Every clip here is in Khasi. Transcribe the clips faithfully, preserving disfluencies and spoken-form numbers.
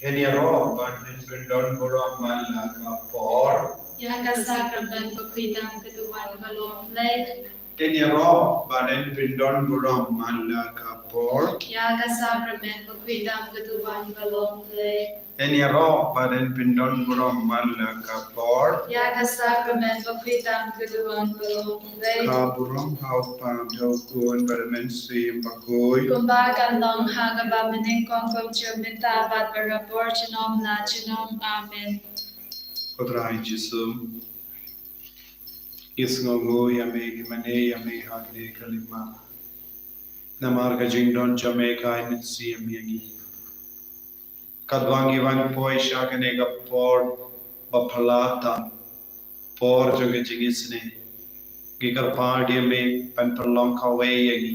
Yn ïaroh bad yn pyndon burom man la ka por. Ïa ka sakramen bakhuid tam ka duwan ka long lei. Yn ïaroh bad yn pyndon burom man la ka por. Ïa ka sakramen bakhuid tam ka duwan ka long lei. Yn ïaroh bad yn pyndon burom man la ka por. Ïa ka sakramen bakhuid tam ka duwan ka long lei. Ka burom ha u Kpa, ha u Khun bad ha u Mynsiem Bakhuid. Kumba kan long ha kaba mynnyngkong, kumjuh mynta bad barabor junom la junom. Amen. Ko Trai Jisu, ngi sngewnguh ïa me, ngi mane ïa me ha kane ka lymap. Namar ka jingdon jong me ka ai mynsiem ïa ngi. Katba ngi wan poi sha kane ka por ba phylla tam, por jong ka jingisynei, ngi kyrpad ïa me ban pynlong kawei ïa ngi,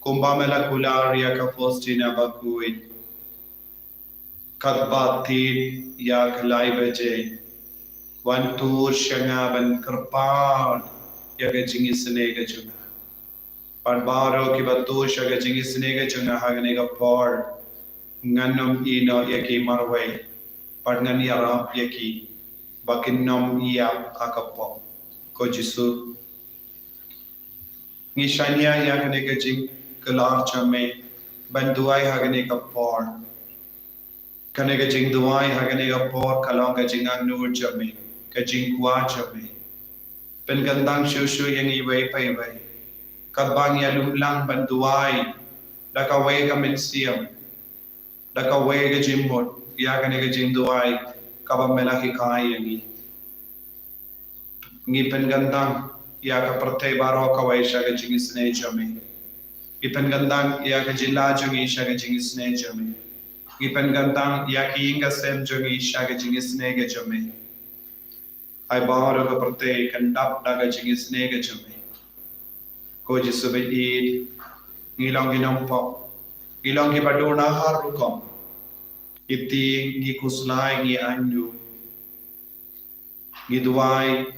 kumba me la kular ïa ka Faustina bakhuid. Katba thied ïa ka lai baje, wan tur sha nga ban kyrpad ïa ka jingisynei ka jong nga. Bad baroh kiba tur sha ka jingisynei ka jong nga ha kane ka por, ngan ym ïehnoh ïa ki marwei, bad ngan ïarap ïa ki ba kin ym ïap ha ka pop. Ko Jisu, ngi shaniah ïa kane ka jingkular jong me ban duwai ha kane ka por. Kane ka jingduwai ha kane ka por ka long ka jingangnud jong me, ka jingkwah jong me. Pynkyntang shuh shuh ïa ngi iwei pa iwei, katba ngi ïalum lang ban duwai da kawei ka mynsiem, da kawei ka jingmut ïa kane ka jingduwai kaba me la hikai ïa ngi. Ngi pynkyntang ïa ka pyrthei baroh kawei sha ka jingisynei jong me. Ngi pynkyntang ïa ka jylla jong ngi sha ka jingisynei jong me. Ngi pynkyntang ïa ki ïing ka sem jong ngi sha ka jingisynei ka jong me. Ai baroh ka pyrthei kan dap da ka jingisynei ka jong me. Ko Jisu baieit, ngi long ki nongpop, ngi long kiba dur na har rukom. Ngi tieng, ngi khuslai, ngi ainguh. Ngi duwai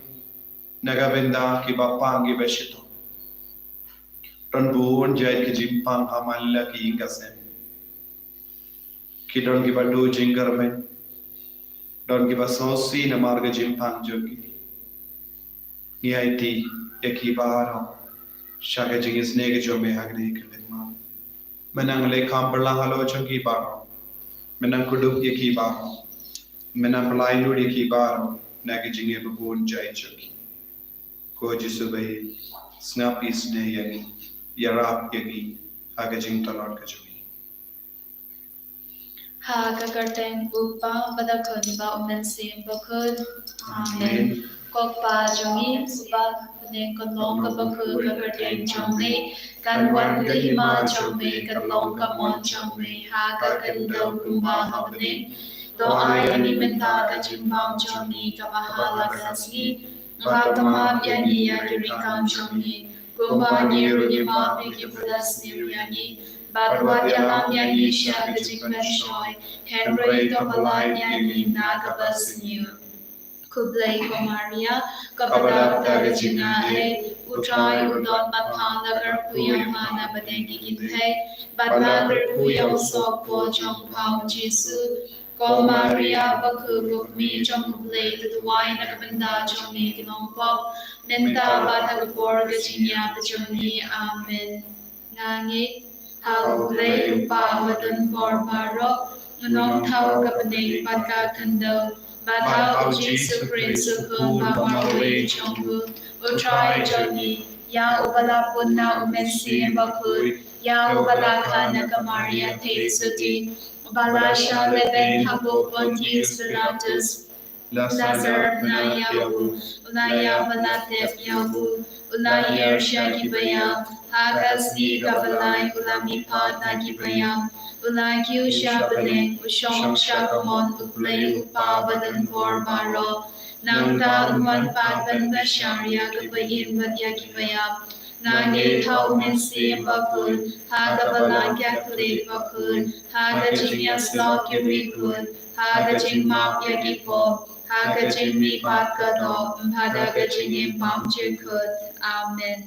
na ka bynta kiba pang kiba shitom. Don bun jait ki jingpang ha man la ki ïing ka sem. Ki don kiba duh jingkyrmen, don kiba sngewsih namar ka jingpang jong ki. Ngi aiti ïa ki baroh sha ka jingisynei ka jong me ha kane ka lymap. Me nang leh kam pyrshah halor jong ki baroh. Me nang kdup ïa ki baroh. Me nang pynlait lut ïa ki baroh na ki jingeh ba bun jait jong ki. Ko Jisu baieit, sngap isynei ïa ngi, ïarap ïa ngi ha ka jingtlot ka jong ngi. Ha ka kyrteng u Kpa bad u Khun bad u Mynsiem Bakhuid. Amen. Amen. Ko Kpa jong ngi uba ha bneng, ka long kaba khuid ka kyrteng jong me, kan wan ka hima jong me, kan long ka mon jong me ha ka khyndew kumba ha bneng. To ai ïa ngi mynta ka jingbam jong ngi kaba ha la ka sngi. Bad to map ïa ngi ïa ki riewkam jong ngi, kumba ngi ruh ngi map ïa kiba la sniew ïa ngi. Bad wat ïalam ïa ngi sha ka jingpynshoi, hynrei to pyllait ïa ngi na kaba sniew. Khublei ko Maria, kaba dap da ka jingaiei, u Trai u don bad pha, la kyrkhu ïa pha na pdeng ki kynthei, bad la kyrkhu ïa u sohpop jong pha u Jisu. Ko Maria bakhuid, ko Kmie jong u Blei, to duwai na ka bynta jong ngi ki nongpop, mynta bad ha ka por ka jingïap jong ngi. Amen. Nga ngeit ha u Blei u Kpa badonbor baroh, nga ong thaw ka bneng bad ka khyndew, bad ha u Jisu Khrist u Khun ba marwei jong u, u Trai jong ngi, ïa uba la pun na u Mynsiem Bakhuid, ïa uba la kha na ka Maria theisotti, uba la shah lehbeiñ hapoh Pontius Pilatus, la syrap na ïa u, u la ïap bad la tep ïa u, u la hiar sha kiba ïap, ha ka sngi kaba lai u la mihpat na kiba ïap, u la kiew sha bneng, u shong sha ka mon u Blei u Kpa badonbor baroh. Nangta un wan pat ban bishar ïa kiba im bad ïa kiba ïap. Nga ngeit ha u Mynsiem Bakhuid, ha ka Balang Katholik bakhuid, ha ka jingïasyllok ki riewkhuid, ha ka jingmap ïa ki pop, ha ka jingmihpat ka doh, bad ha ka jingim bymjukut. Amen.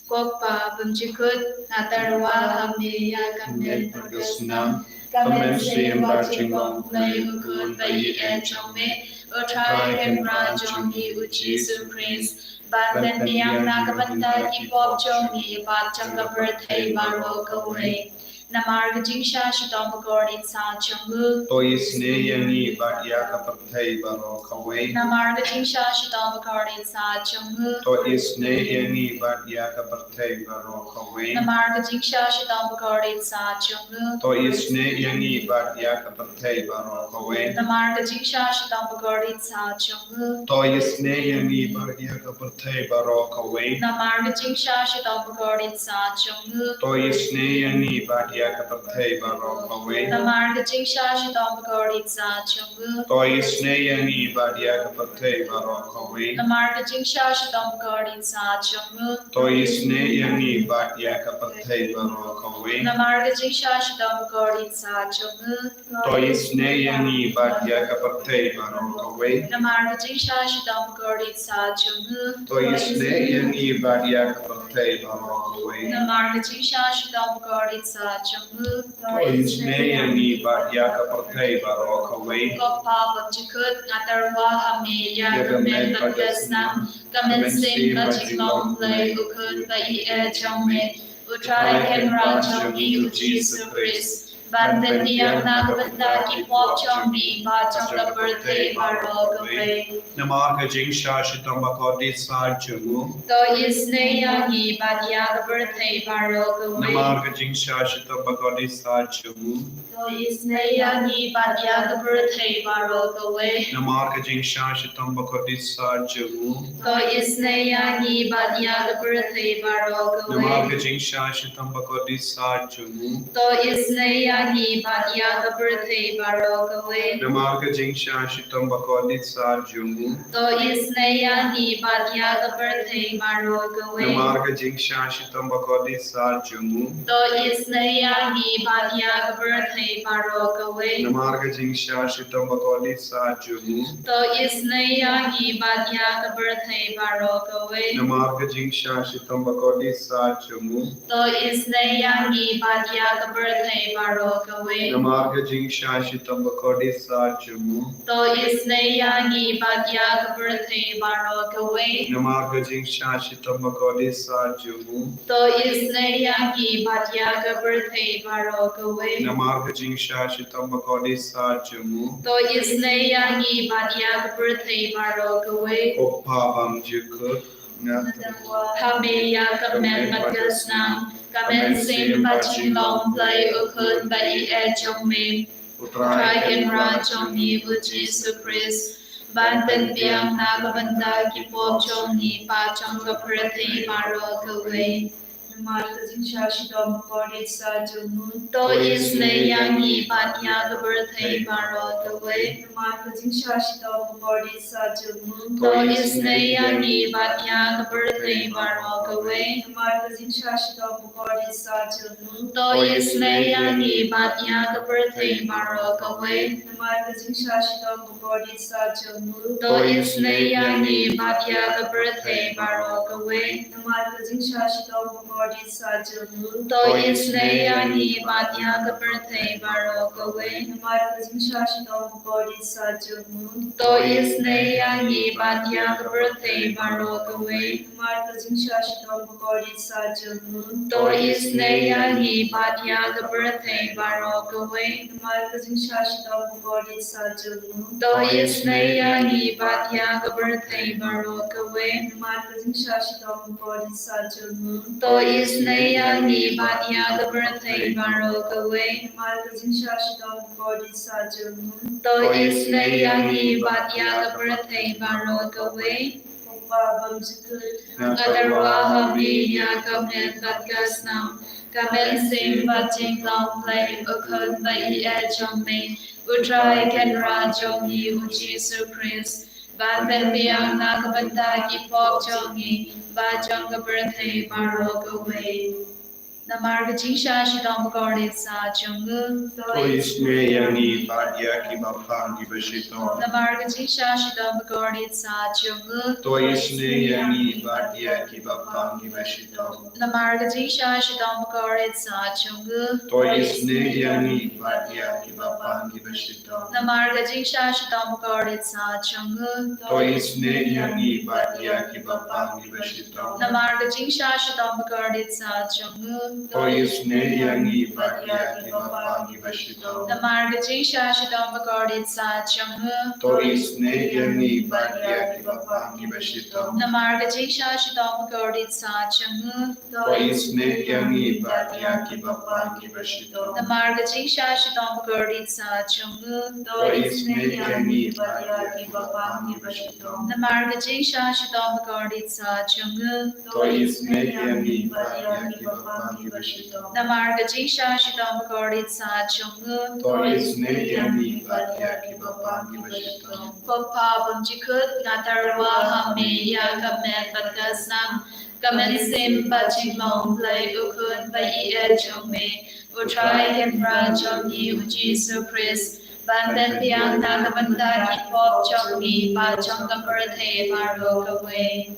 Ko Pa bymjukut, nga tyrwa ha me ïa ka met bad ka snam, ka mynsiem bad jinglong Blei u Khun ba ïeit jong me, U Trai Kynrad jong ngi U Jisu Khrist, ban pynbiang na ka bynta ki pop jong ngi bad jong ka pyrthei baroh kawei. Namar ka jingshah shitom bakordit sah jong u, to isynei ïa ngi bad ïa ka pyrthei baroh kawei. Namar ka jingshah shitom bakordit sah jong u, to isynei ïa ngi bad ïa ka pyrthei baroh kawei. Namar ka jingshah shitom bakordit sah jong u, to isynei ïa ngi bad ïa ka pyrthei baroh kawei. Namar ka jingshah shitom bakordit sah jong u, to isynei ïa ngi bad ïa ka pyrthei baroh kawei. Namar ka jingshah shitom bakordit sah jong u, to isynei ïa ngi bad ïa ka pyrthei baroh kawei. Namar ka jingshah shitom bakordit sah jong u, to isynei ïa ngi bad ïa ka pyrthei baroh kawei. Namar ka jingshah shitom bakordit sah jong u, to isynei ïa ngi bad ïa ka pyrthei baroh kawei. Namar ka jingshah shitom bakordit sah jong u, to isynei ïa ngi bad ïa ka pyrthei baroh kawei. Namar ka jingshah shitom bakordit sah jong u, to isynei ïa ngi bad ïa ka pyrthei baroh kawei. Namar ka jingshah shitom bakordit sah jong u, to isynei ïa ngi bad ïa ka pyrthei baroh kawei. Ko Pa bymjukut, nga tyrwa ha me ïa ka met bad ka snam, ka mynsiem bad jinglong Blei u Khun ba ïeit jong me, U Trai Kynrad jong ngi U Jisu Khrist, ban pynbiang na ka bynta ki pop jong ngi bad jong ka pyrthei baroh kawei. Namar ka jingshah shitom bakordit sah jong u, to isynei ïa ngi bad ïa ka pyrthei baroh kawei. Namar ka jingshah shitom bakordit sah jong u, to isynei ïa ngi bad ïa ka pyrthei baroh kawei. Namar ka jingshah shitom bakordit sah jong u, to isynei ïa ngi bad ïa ka pyrthei baroh kawei. Namar ka jingshah shitom bakordit sah jong u, to isynei ïa ngi bad ïa ka pyrthei baroh kawei. Namar ka jingshah shitom bakordit sah jong u, to isynei ïa ngi bad ïa ka pyrthei baroh kawei. Namar ka jingshah shitom bakordit sah jong u, to isynei ïa ngi bad ïa ka pyrthei baroh kawei. Namar ka jingshah shitom bakordit sah jong u, to isynei ïa ngi bad ïa ka pyrthei baroh kawei. Namar ka jingshah shitom bakordit sah jong u, to isynei ïa ngi bad ïa ka pyrthei baroh kawei. Namar ka jingshah shitom bakordit sah jong u, to isynei ïa ngi bad ïa ka pyrthei baroh kawei. Namar ka jingshah shitom bakordit sah jong u, to isynei ïa ngi bad ïa ka pyrthei baroh kawei. Namar ka jingshah shitom bakordit sah jong u, to isynei ïa ngi bad ïa ka pyrthei baroh kawei. Ko Pa bymjukut, nga tyrwa ha me ïa ka met bad ka snam, ka mynsiem bad jinglong Blei u Khun ba ïeit jong me, U Trai Kynrad jong ngi U Jisu Khrist, ban pynbiang na ka bynta ki pop jong ngi bad jong ka pyrthei baroh kawei. Namar ka jingshah shitom bakordit sah jong u, to isynei ïa ngi bad ïa ka pyrthei baroh kawei. Namar ka jingshah shitom bakordit sah jong u, to isynei ïa ngi bad ïa ka pyrthei baroh kawei. Namar ka jingshah shitom bakordit sah jong u, to isynei ïa ngi bad ïa ka pyrthei baroh kawei. Namar ka jingshah shitom bakordit sah jong u, to isynei ïa ngi bad ïa ka pyrthei baroh kawei. Namar ka jingshah shitom bakordit sah jong u, to isynei ïa ngi bad ïa ka pyrthei baroh kawei. Namar ka jingshah shitom bakordit sah jong u, to isynei ïa ngi bad ïa ka pyrthei baroh kawei. Namar ka jingshah shitom bakordit sah jong u, to isynei ïa ngi bad ïa ka pyrthei baroh kawei. Namar ka jingshah shitom bakordit sah jong u, to isynei ïa ngi bad ïa ka pyrthei baroh kawei. Namar ka jingshah shitom bakordit sah jong u, to isynei ïa ngi bad ïa ka pyrthei baroh kawei. Namar ka jingshah shitom bakordit sah jong u, to isynei ïa ngi bad ïa ka pyrthei baroh kawei. Ko Pa bymjukut, nga tyrwa ha me ïa ka met bad ka snam, ka mynsiem bad jinglong Blei u Khun ba ïeit jong me, U Trai Kynrad jong ngi U Jisu Khrist, ban pynbiang na ka bynta ki pop jong ngi bad jong ka pyrthei baroh kawei. Namar ka jingshah shitom bakordit sah jong u. To isynei ïa ngi bad ïa kiba pang kiba shitom. Namar ka jingshah shitom bakordit sah jong u. To isynei ïa ngi bad ïa kiba pang kiba shitom. Namar ka jingshah shitom bakordit sah jong u. To isynei ïa ngi bad ïa kiba pang kiba shitom. Namar ka jingshah shitom bakordit sah jong u. To isynei ïa ngi bad ïa kiba pang kiba shitom. Namar ka jingshah shitom bakordit sah jong u. To isynei ïa ngi bad ïa kiba pang kiba shitom. Namar ka jingshah shitom bakordit sah jong u. To isynei ïa ngi bad ïa kiba pang kiba shitom. Namar ka jingshah shitom bakordit sah jong u. To isynei ïa ngi bad ïa kiba pang kiba shitom. Namar ka jingshah shitom bakordit sah jong u. To isynei ïa ngi bad ïa kiba pang kiba shitom. Namar ka jingshah shitom bakordit sah jong u. To isynei ïa ngi bad ïa kiba pang kiba shitom. Namar ka jingshah shitom bakordit sah jong u. To isynei ïa ngi bad ïa kiba pang kiba shitom. Ko Pa bymjukut, nga tyrwa ha me ïa ka met bad ka snam, ka mynsiem bad jinglong Blei u Khun ba ïeit jong me, U Trai Kynrad jong ngi U Jisu Khrist, ban pynbiang na ka bynta ki pop jong ngi bad jong ka pyrthei baroh kawei.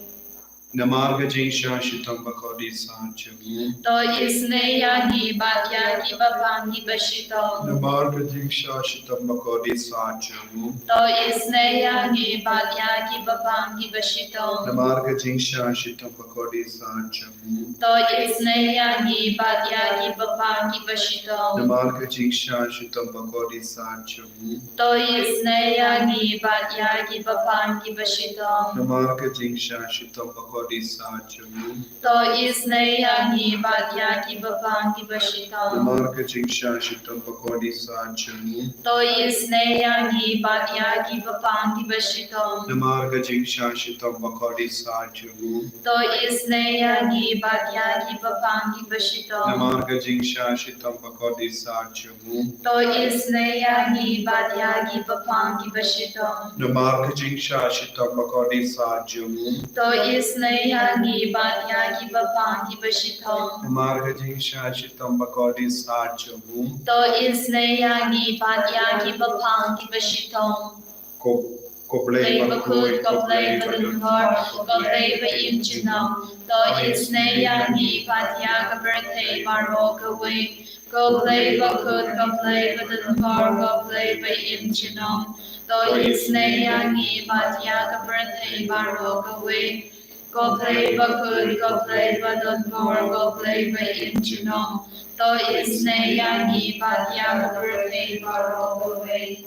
Namar ka jingshah shitom bakordit sah jong u. To isynei ïa ngi bad ïa kiba pang kiba shitom. Namar ka jingshah shitom bakordit sah jong u. To isynei ïa ngi bad ïa kiba pang kiba shitom. Namar ka jingshah shitom bakordit sah jong u. To isynei ïa ngi bad ïa kiba pang kiba shitom. Namar ka jingshah shitom bakordit sah jong u. To isynei ïa ngi bad ïa kiba pang kiba shitom. Namar ka jingshah shitom bakordit sah jong u. To isynei ïa ngi bad ïa kiba pang kiba shitom. Namar ka jingshah shitom bakordit sah jong u. To isynei ïa ngi bad ïa kiba pang kiba shitom. Namar ka jingshah shitom bakordit sah jong u. To isynei ïa ngi bad ïa kiba pang kiba shitom. Namar ka jingshah shitom bakordit sah jong u. To isynei ïa ngi bad ïa kiba pang kiba shitom. Namar ka jingshah shitom bakordit sah jong u. To isynei ïa ngi bad ïa kiba pang kiba shitom. Namar ka jingshah shitom bakordit sah jong u. To isynei ïa ngi bad ïa kiba pang kiba shitom. Ko, ko Blei bakhuid, ko Blei badonbor, ko Blei ba im junom. To isynei ïa ngi bad ïa ka pyrthei baroh kawei. Ko Blei bakhuid, ko Blei badonbor, ko Blei ba im junom. To isynei ïa ngi bad ïa ka pyrthei baroh kawei. Ko Blei bakhuid, ko Blei badonbor, ko Blei ba im junom. To isynei ïa ngi bad ïa ka pyrthei baroh kawei.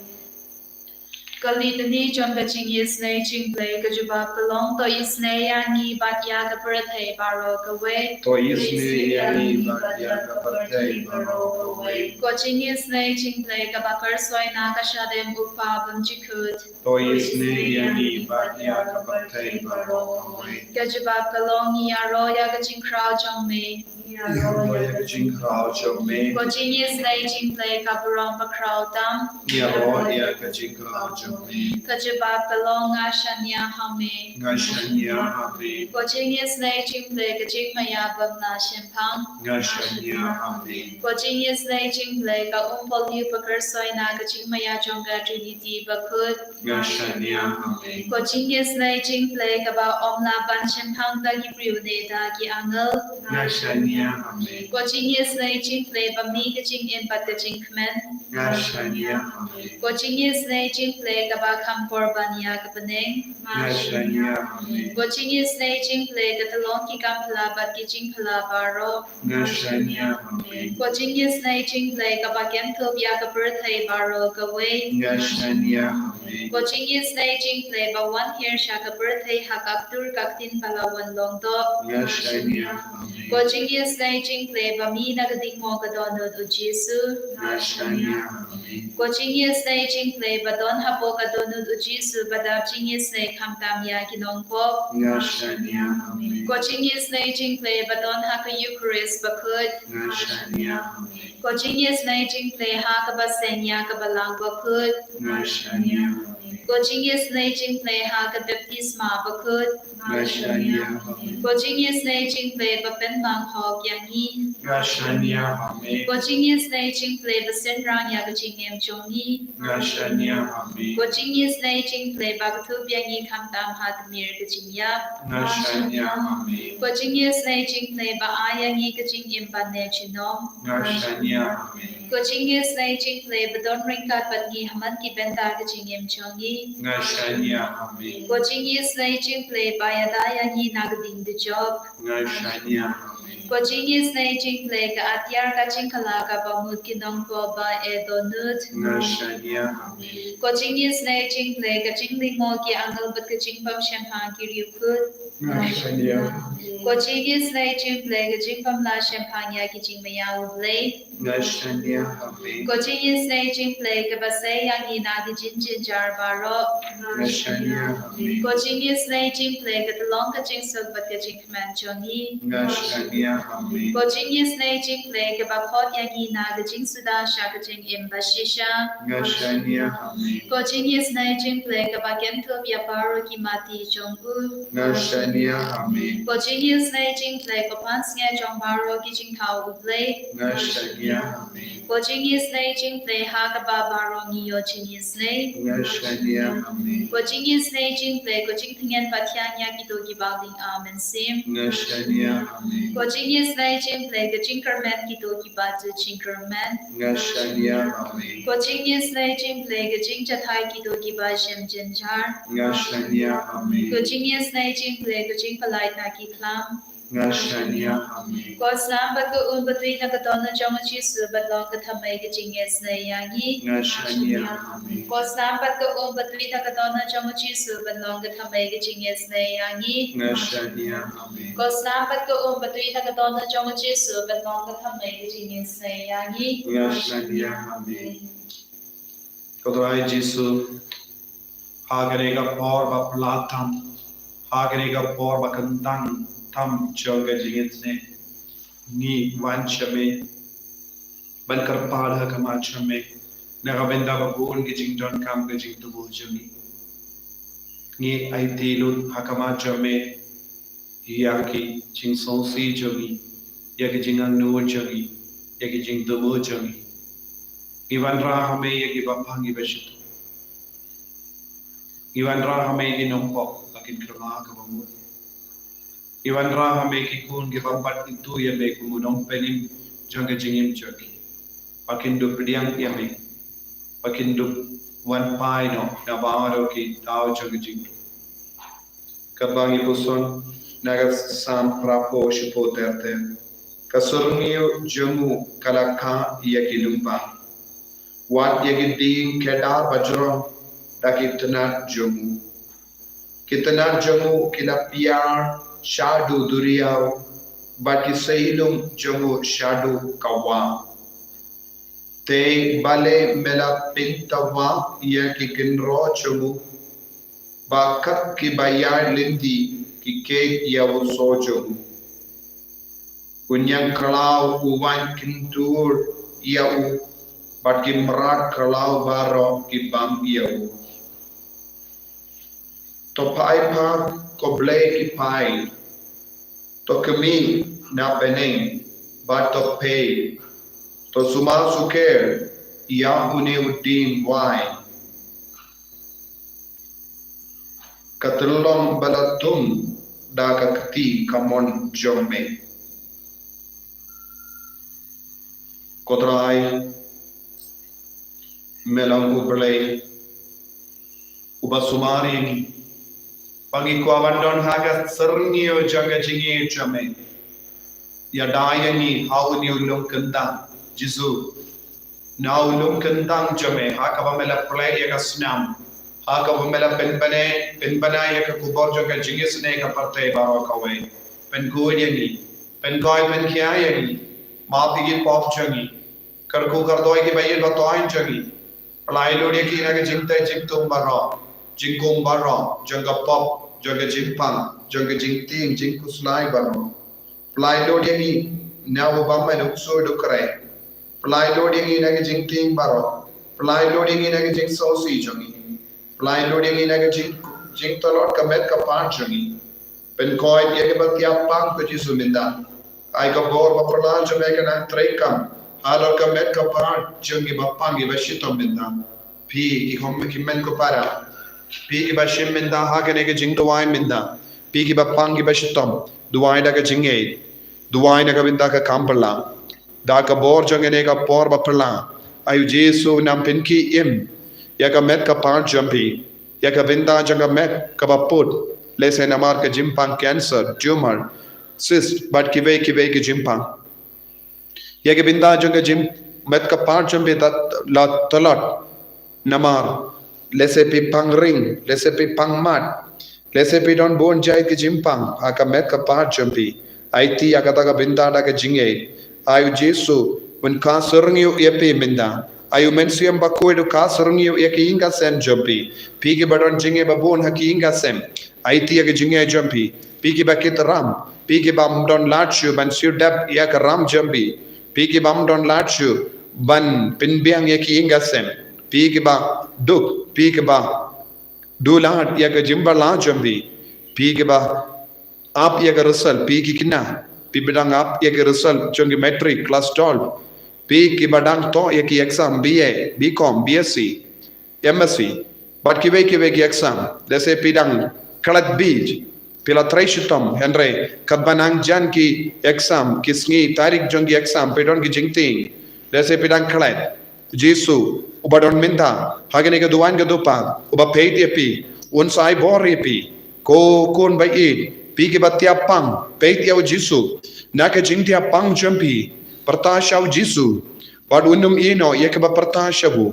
Ka litany jong ka jingisynei jingblei. Ka jubab ka long: To isynei ïa ngi bad ïa ka pyrthei baroh kawei. To isynei ïa ngi bad ïa ka pyrthei baroh kawei. Ka jingisynei jingblei kaba kyrsoi na ka shadem U Kpa bymjukut. To isynei ïa ngi bad ïa ka pyrthei baroh kawei. Ka jubab ka long: Ngi ïaroh ïa ka jingkhraw jong me. Ngi ïaroh ïa ka jingkhraw jong me. Ka jingisynei jingblei ka burom bakhraw tam. Ngi ïaroh ïa ka jingkhraw jong me. Ka jubab ka long: Nga shaniah ha me. Nga shaniah ha me. Ka jingisynei jingblei ka jingmaïa bym lah shemphang. Nga shaniah ha me. Ka jingisynei jingblei ka umpolyu ba kyrsoi na ka jingmaïa jong ka Trinity bakhuid. Nga shaniah ha me. Ka jingisynei jingblei kaba ym lah ban shemphang da ki briew ne da ki angel. Nga shaniah ha me. Ka jingisynei jingblei ba mih ka jingim bad ka jingkmen. Nga shaniah ha me. Ka jingisynei jingblei kaba kham kor ban ïa ka bneng. Nga shaniah ha me. Ka jingisynei jingblei ka tyllong ki kam phylla bad ki jingphylla baroh. Nga shaniah ha me. Ka jingisynei jingblei kaba kynthup ïa ka pyrthei baroh kawei. Nga shaniah ha me. Ka jingisynei jingblei ba wan hiar sha ka pyrthei ha ka ktur ka ktien ba la wan long doh. Nga shaniah ha me. Ka jingisynei jingblei ba mih na ka dingmo ka dohnud U Jisu. Nga shaniah ha me. Ka jingisynei jingblei ba don hapoh ka dohnud U Jisu ba dap jingisynei khamtam ïa ki nongpop. Nga shaniah ha me. Ka jingisynei jingblei ba don ha ka Eukharist bakhuid. Nga shaniah ha me. Ka jingisynei jingblei ha kaba seng ïa ka Balang bakhuid. Nga shaniah ha me. Ko jingïasnei jingpyrkhat ha ka baptisma bakut. Nga shaniah ha me. Ko jingïasnei jingpyrkhat ba pynbang hok ïa ngi. Nga shaniah ha me. Ko jingïasnei jingpyrkhat ba synran ïa ka jingim jong ngi. Nga shaniah ha me. Ko jingïasnei jingpyrkhat ba kdup ïa ngi khamtam ha tmier ka jingïap. Nga shaniah ha me. Ko jingïasnei jingpyrkhat ba ai ïa ngi ka jingim ba ne junom. Nga shaniah ha me. Ko jingïasnei jingpyrkhat ba don ryngkat bad ngi ha man ki bynta ka jingim jong ngi. Nga shaniah ha me. Ko jingïasnei jingpyrkhat ba ïada ïa ngi na ka ding dujok. Nga shaniah ha me. Ko jingïasnei jingpyrkhat ka atiar ka jingkylla kaba mut ki nongpop ba e dohnud. Nga shaniah ha me. Ko jingïasnei jingpyrkhat ka jinglyngngoh ki angel bad ka jingbym shemphang ki riewkhuid. Nga shaniah ha me. Ko jingïasnei jingpyrkhat ka jingbym lah shemphang ïa ki jingmaïa U Blei. Nga shaniah ha me. Ko jingïasnei jingpyrkhat kaba sei ïa ngi na ki jingjynjar baroh. Nga shaniah ha me. Ko jingïasnei jingpyrkhat ka tyllong ka jingsuk bad ka jingkmen jong ngi. Nga shaniah ha me. Ko jingïasnei jingpyrkhat kaba khot ïa ngi na ka jingsuda sha ka jingim ba shisha. Nga shaniah ha me. Ko jingïasnei jingpyrkhat kaba kynthup ïa baroh ki mati jong u. Nga shaniah ha me. Ko jingïasnei jingpyrkhat ka pansngiat jong baroh ki jingthaw U Blei. Nga shaniah ha me. Ko jingïasnei jingpyrkhat ha kaba baroh ngi ïoh jingïasnei. Nga shaniah ha me. Ko jingïasnei jingpyrkhat ko jingtngen pathiang ïa kito kiba ding amen sim. Nga shaniah ha me. Ko jingïasnei jingpyrkhat ka jingkyrmen kito kiba ju jingkyrmen. Nga shaniah ha me. Ko jingïasnei jingpyrkhat ka jingjathai kito kiba shem jynjar. Nga shaniah ha me. Ko jingïasnei jingpyrkhat ka jingpyllait na ki khlam. Nga shaniah ha me. Ko snam bad ka um ba tui na ka dohnud jong U Jisu ban long ka thymmei ka jingïasnei ïa ngi. Nga shaniah ha me. Ko snam bad ka um ba tui na ka dohnud jong U Jisu ban long ka thymmei ka jingïasnei ïa ngi. Nga shaniah ha me. Ko snam bad ka um ba tui na ka dohnud jong U Jisu ban long ka thymmei ka jingïasnei ïa ngi. Nga shaniah ha me. Ko Trai Jisu, ha kane ka por ba pla tam, ha kane ka por ba kyntang tam jong ka jingïasnei, ngi wan sha me ban kyrpad ha khmat jong me na ka bynta ba bun ki jingdonkam ka jingtubul jong ngi. Ngi aiti lut ha khmat jong me ïa ki jingsngewsih jong ngi, ïa ki jingangnud jong ngi, ïa ki jingtubul jong ngi. Ngi wanrah ha me ïa ki bapang, ïa ki bashitom. Ngi wanrah ha me ïa ki nongpop ba kin kyrpad kaba mut. Ngi wanrah ha me ïa ki khun ki bym pat kyntu ïa me kum u nongpynim jong ka jingim jong ki, ba kin dup pdiang ïa me, ba kin dup wan phai noh na baroh ki daw jong ka jingim. Kaba ngi puson na ka Salm phra phew shiphew ter ter. Ka syrngiew jong u ka la kah ïa ki lyngba, wat ïa ki dieng Kedar bajrong da ki tnat jong u. Ki tnat jong u ki la piar shaduh duriaw, bad ki seilung jong u shaduh ka wah. Te balei me la pyntawah ïa ki kynroh jong u, ba kat kiba ïaid lynti ki kheit ïa u soh jong u? U ñiangkhlaw u wan kyntur ïa u, bad ki mrad khlaw baroh ki bam ïa u. To phai phai, ko Blei ki phai, to khmih na bneng, bad to peit, to sumar sukher ïa une u dieng wai. Ka tyllong ba la thung da ka kti kamon jong me. Ko Trai, me long U Blei uba sumar ïa ngi, ba ngi kwah ban don ha ka syrngiew jong ka jingïeit jong me. Ïada ïa ngi ha une u lum kyntang, Jisu, na u lum kyntang jong me, ha kaba me la pynlait ïa ka snam, ha kaba me la pynbna, pynbna ïa ka khubor jong ka jingïasnei ka pyrthei baroh kawei. Pynkhuid ïa ngi, pynkhuid pynkhia ïa ngi, map ïa ki pop jong ngi, kyrkhu kyrdoh ïa kiba ïeit ba thoiñ jong ngi. Pynlait lut ïa ki na ka jingteh jingtum baroh, jingkhum baroh, jong ka pop, jong ka jingpang, jong ka jingtieng jingkhuslai baroh. Pynlait lut ïa ngi na u bymman u ksuid u khrei. Pynlait lut ïa ngi na ka jingtieng baroh. Pynlait lut ïa ngi na ka jingsngewsih jong ngi. Pynlait lut ïa ngi na ka jing, jingtlot ka met ka phad jong ngi. Pynkoit ïa kiba thiah pang, ko Jisu, mynta. Ai ka bor ba phylla jong me ka nang treikam halor ka met ka phad jong kiba pang kiba shitom mynta. Phi ki hom ki men ko para, phi kiba shim mynta ha kane ka jingduwai mynta. Phi kiba pang kiba shitom, duwai da ka jingngeit, duwai na ka bynta ka kam phylla. Da ka bor jong kane ka por ba phylla, ai u Jisu, nang pynkhie im ïa ka met ka phad jong phi, ïa ka bynta jong ka met kaba put, lehse namar ka jingpang cancer, tumor, cyst bad kiwei kiwei ki jingpang. Ïa ka bynta jong ka jing, met ka phad jong phi, da la tlot namar lehse phi pang ring, lehse phi pang mat, lehse phi don bun jait ki jingpang ha ka met ka phad jong phi. Aiti ïa kata ka bynta da ka jingngeit. Ai u Jisu un kha syrngiew ïa phi mynta. Ai u Mynsiem Bakhuid un kha syrngiew ïa ki ïing ki sem jong phi. Phi kiba don jingeh ba bun ha ki ïing ki sem, aiti ïa ka jingeh jong phi. Phi kiba kit ram, phi kibym don lad shuh ban siew dep ïa ka ram jong phi, phi kibym don lad shuh ban pynbiang ïa ki ïing ki sem, phi kiba duk, phi kiba duh lad ïa ka jingphylla jong phi, phi kiba ap ïa ka result, phi ki khynnah, phi ba dang ap ïa ka result jong ki matric, class twelve, phi kiba dang thoh ïa ki exam B A, B Com, B Sc, M Sc bad kiwei kiwei ki exam. Lehse phi dang khlad beit, phi la trei shitom, hynrei katba nang jan ki exam, ki sngi tarik jong ki exam, phi don ki jingtieng. Lehse phi dang khlad. Jisu, uba don mynta ha kane ka duwan ka dupa, uba peit ïa phi, un sa ai bor ïa phi. Ko khun ba ïeit, phi kiba thiah pang, peit ïa u Jisu na ka jingthiah pang jong phi. Pyrta sha u Jisu bad un ym ïehnoh ïa kiba pyrta sha u.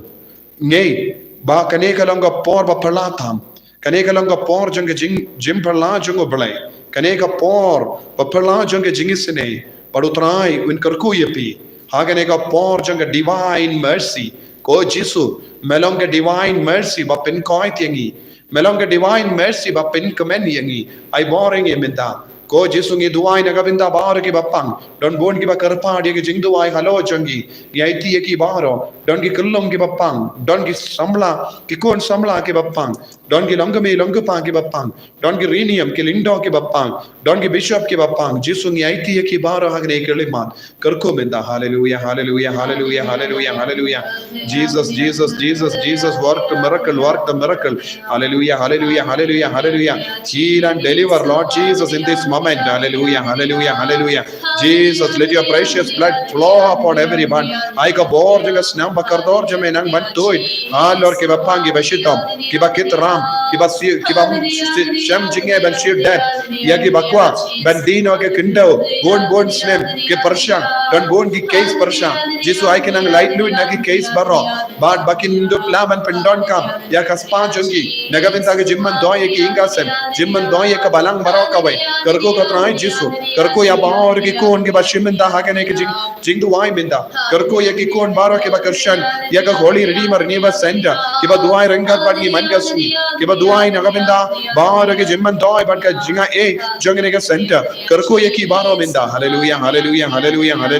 Ngeit ba kane ka long ka por ba phylla tam. Kane ka long ka por jong ka jing, jingphylla jong U Blei. Kane ka por ba phylla jong ka jingisynei. Bad U Trai un kyrkhu ïa phi ha kane ka por jong ka divine mercy. Ko Jisu, me long ka divine mercy ba pynkoit ïa ngi. Me long ka divine mercy ba pynkmen ïa ngi. Ai bor ïa ngi mynta. Ko Jisu, ngi duwai na ka bynta baroh kiba pang. Don bun kiba kyrpad ïa ki jingduwai halor jong ngi. Ngi aiti ïa ki baroh. Don ki khyllung kiba pang, don ki samla, ki khun samla kiba pang, don ki longkmie longkpa kiba pang, don ki riewniam ki lyngdoh kiba pang, don ki bishop kiba pang. Jisu, ngi aiti ïa ki baroh ha kane ka khyllipmat. Kyrkhu mynta. Hallelujah, hallelujah, hallelujah, hallelujah, hallelujah. Jesus, Jesus, Jesus, Jesus, work the miracle, work the miracle. Hallelujah, hallelujah, hallelujah, hallelujah. Heal and deliver, Lord Jesus, in this moment. Hallelujah, hallelujah, hallelujah. Jesus, let your precious blood flow upon everyone. Ai ka bor jong ka snam ba kordor jong me nang ban tuid halor kiba pang kiba shitom, kiba kit ram, kiba si, kiba si, shem jingeh ban siew dep ïa kiba kwah ban die noh ki khyndew bun bun snem, ki pyrshang, don bun ki case pyrshang. Jisu, ai ki nang laitluid na ki case baroh. Bad ba kin dup lah ban pyndonkam ïa ka spah jong ki na ka bynta ka jingmyntoi ïa ki ïing ki sem, jingmyntoi ïa ka balang baroh kawei. Kyrkhu ko Trai Jisu, kyrkhu ïa baroh ki khun kiba shim mynta ha kane ka jing, jingduwai mynta. Kyrkhu ïa ki khun baroh kiba kyrshan ïa ka Holy Redeemer Renewal Center, kiba duwai ryngkat bad ngi man ka sngi, kiba duwai na ka bynta baroh ki jingmyntoi bad ka jingaiei jong kane ka center. Kyrkhu ïa ki baroh mynta. Hallelujah, hallelujah, hallelujah, hallelujah.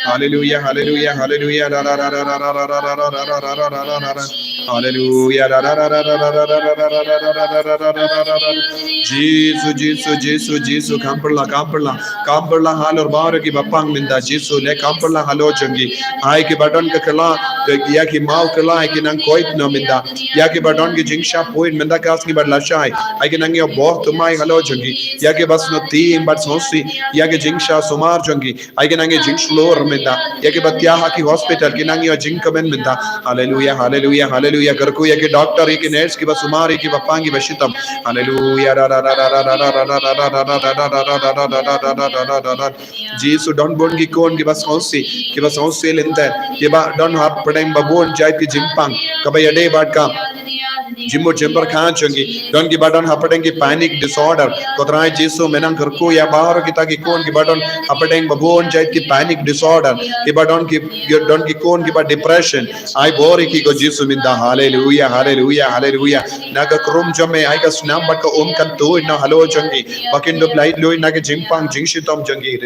Hallelujah, hallelujah, hallelujah, hallelujah. Hallelujah. Jisu, Jisu, Jisu, Jisu, kam pyrla, kam pyrla, kam pyrla halor baroh kiba pang mynta. Jisu, ne kam pyrla halor jong ki. Ai kiba don ka kylla, ïa ki maw kylla, ai ki nang koit noh mynta. Ïa kiba don ki jingshah phuid mynta ka sngi bad lashai, ai ki nang ïoh bor thymmai halor jong ki. Ïa kiba sngewthiang bad sngewsih ïa ki jingshah sumar jong ki, ai ki nang ïoh jingshlur mynta. Ïa kiba thiah ha ki hospital ki nang ïoh jingkmen mynta. Hallelujah, hallelujah, hallelujah. Kyrkhu ïa ki doctor, ïa ki nurse, kiba sumar, ïa kiba pang, kiba shitom. Hallelujah. Jisu, don bun ki khun kiba sngewsih, kiba sngewsih lynter, kiba don hapdeng ba bun jait ki jingpang kaba ïadei bad ka jingmut jingpyrkhat jong ki. Don kiba don hapdeng ki panic disorder. Ko Trai Jisu, men nang kyrkhu ïa baroh kita ki khun kiba don hapdeng babun jait ki panic disorder. Kiba don ki, don ki khun kiba depression. Ai bor ïa ki ko Jisu mynta. Haleluya, haleluya, haleluya. Na ka krum jong me, ai ka snam bad ka um kan tuid na halor jong ki. Ba kin dup lait luid na ka jingpang jingshitom jong ki.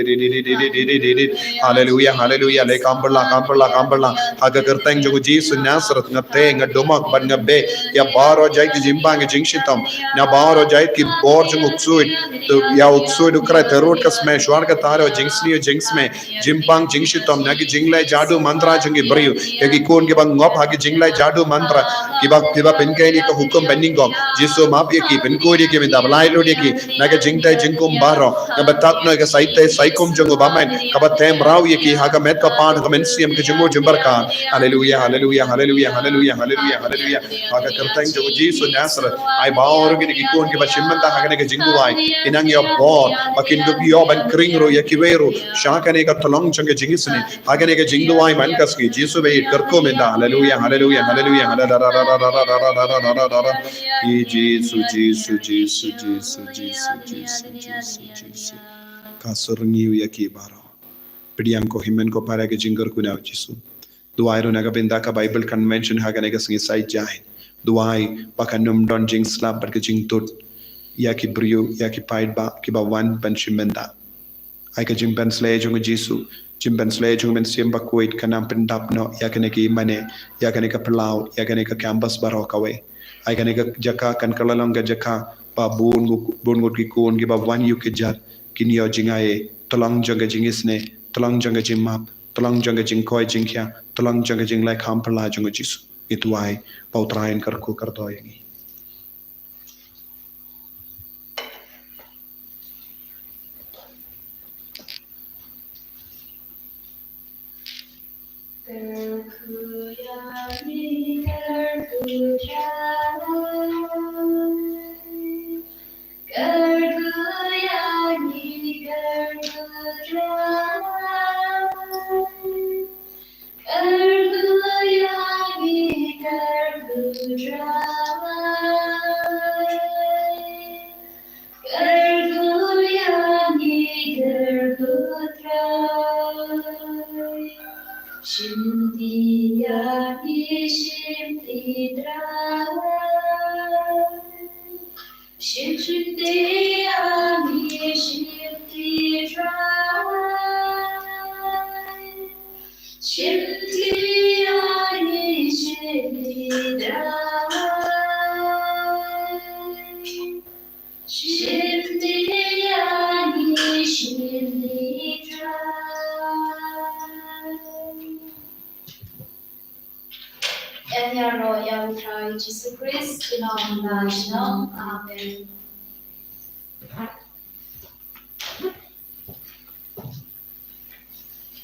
Haleluya, haleluya. Le kam pyrla, kam pyrla, kam pyrla. Ha ka kyrteng jong u Jisu Nasareth, nga teh, nga dumak bad nga beh ïa baroh jait ki jingpang ki jingshitom. Na baroh jait ki bor jong u ksuid. Ïa u ksuid u krai, te rut ka sme, shuar ka taro, jingsniew jingsme, jingpang jingshitom, na ki jingleh jadu mantra jong ki briew. Ïa ki khun kiba ngop ha ki jingleh jadu mantra, kiba, kiba pynkheiñ ïa ka hukum banyngkong. Jisu, map ïa ki, pynkhuid ïa ki mynta, pyllait lut ïa ki na ka jingtei jingkhum baroh. Nga batai noh ïa ka saitei saikhum jong u Bamon kaba them raw ïa ki ha ka met ka phad, ha ka mynsiem, ka jingmut jingpyrkhat. Haleluya, haleluya, haleluya, haleluya, haleluya, haleluya. Ha ka kyrteng jong u Jisu Nasareth, ai baroh kine ki khun kiba shim bynta ha kane ka jingduwai, kin nang ïoh bor ba kin dup ïoh ban khring ruh ïa kiwei ruh sha kane ka tlong jong ka jingisynei. Ha kane ka jingduwai man ka sngi, Jisu ba ïeit, kyrkhu mynta. Haleluya, haleluya, haleluya, haleluya. Ki Jisu, Jisu, Jisu, Jisu. Ka syrngiew ïa ki baroh. Pdiang ko hynmen ko para ka jingkyrkhu na u Jisu. Duwai ruh na ka bynta ka Bible Convention ha kane ka sngi Saitjaiñ. Duwai ba kan ym don jingslap bad ka jingtud ïa ki briew, ïa ki paidbah kiba wan ban shim bynta. Ai ka jingpynshlei jong u Jisu, jingpynshlei jong u Mynsiem Bakhuid kan nang pyndap noh ïa kane ka ïingmane, ïa kane ka phyllaw, ïa kane ka campus baroh kawei. Ai kane ka jaka kan kylla long ka jaka ba bun ngut, bun ngut ki khun kiba wan ïuh kjat kin ïoh jngai, tlong jong ka jingisynei, tlong jong ka jingmap, tlong jong ka jingkoit jingkhiah, tlong jong ka jingleh kham phylla jong u Jisu. Ngi duwai ba u Trai un kyrkhu kyrdoh ïa ngi. Kyrkhu ïa ngi, kyrkhu Trai. Kyrkhu ïa ngi, kyrkhu Trai. Kyrkhu ïa ngi, kyrkhu Trai. Kyrkhu ïa ngi, kyrkhu Trai. Shimti ïa ngi, shimti Trai. Shimti ïa ngi, shimti Trai. Shimti ïa ngi, shimti Trai. Shimti ïa ngi, shimti Trai. Yn ïaroh ïa u Trai Jisu Khrist, ki nongïalam jong ngi. Amen.